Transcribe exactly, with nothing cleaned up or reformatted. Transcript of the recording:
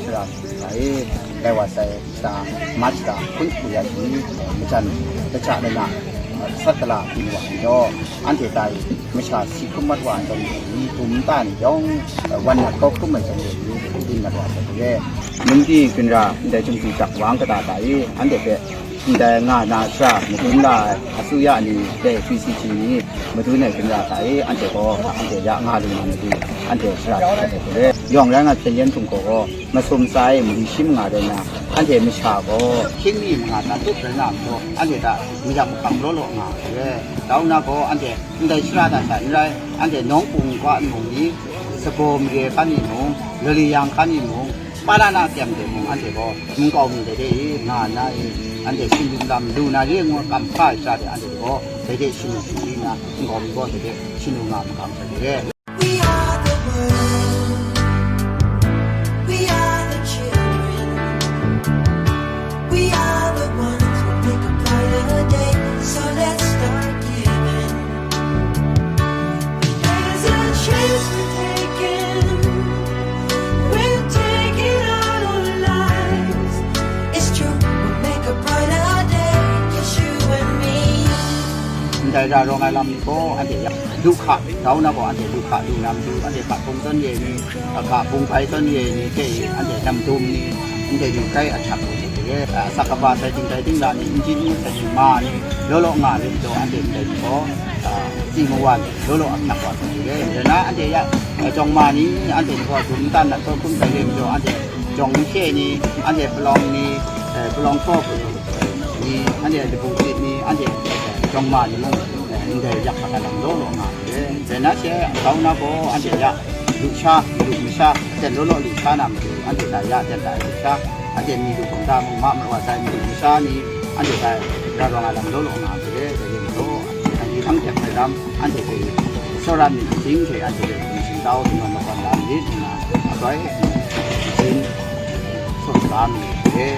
Sara hta e, dai wa sai shata, mat shata, hpun hku ya ni, majan, kaja lana, sat gala byin wa ai majaw, anhte tai, masha si hkrum mat wa ai zawn ni, dum nta ni yawng, wan nat kau hkrum ai zawn ni, byin mat wa ai zawn ni, Munggyi ginra ndai Chyum Sing Chak Wang kata ta e, anhte hpe ndai nga na shara madun la ai asuya ni, dai P C G ni madun ai ginra hta e, anhte gaw, anhte ya nga lu na matu, anhte shara hta hte hte re. Yawng rai nga, hpyen yen htung gaw gaw, masum tsa e mali shi manga rai na, anhte masha gaw, hkying mi manga hta tup rai na majaw, anhte hta mayam mahkam law law nga ai re. Dau na gaw, anhte ndai shara hta sha n rai, anhte nawng hpung nkwa nmung ni, sagaw mare hkan ni mung, lali yang hkan ni mung, Palana kyem de mung, anhte gaw nkau mi dai de i, nga nna i, anhte shingdum lam lu na re ngu kam hpa ai shara de, anhte gaw dai de shanu shingri nna, nkau mi gaw dai de shanu nga makam sai de. We are the world. We are the children. We are the ones who make a brighter day. So let's start giving. There's a chance we're taking. We're taking on our lives. It's true, we'll make a brighter day. Just you and me. Ndai ra rawng ai lam ni gaw, anhte ya, du hka, dau na gaw, anhte du hka, du na matu, anhte hka hpung tawn ye ni, a hka hpung bai tawn ye ni hte i, anhte nam dum ni, ndai du kai a htak gaw, Asak kaba sai ting dai ting da ni, n jin n sai ting ma ni, law law nga re majaw, anhte ndai ni gaw, a, si mawan, law law a htak wa sai re. Dai na anhte ya, a, jawng ma ni, anhte ni gaw dum ntan na hkawt hkum sai re majaw, anhte jawng n hkye ni, anhte palawng ni, e, palawng hkaw ni, anhte labu sit ni, anhte jawng ma ni mung, e, ndai yak hkak ai lam law law nga re. Dai na she, grau na gaw, anhte ya, lusha, lu masha, ten law law lusha na matu, anhte dai ya, ten dai lusha, anhte mi lu hkawng da mung, ma mara wa sai mi lu masha ni, anhte dai ra rawng ai lam law law nga re, dai re majaw, anhte hpang tep ai lam, anhte hpe tsawra myit shing hte anhte hpe hpung shingtau, dingnawn makam la myit nna, abai, shing, sawn la myit re.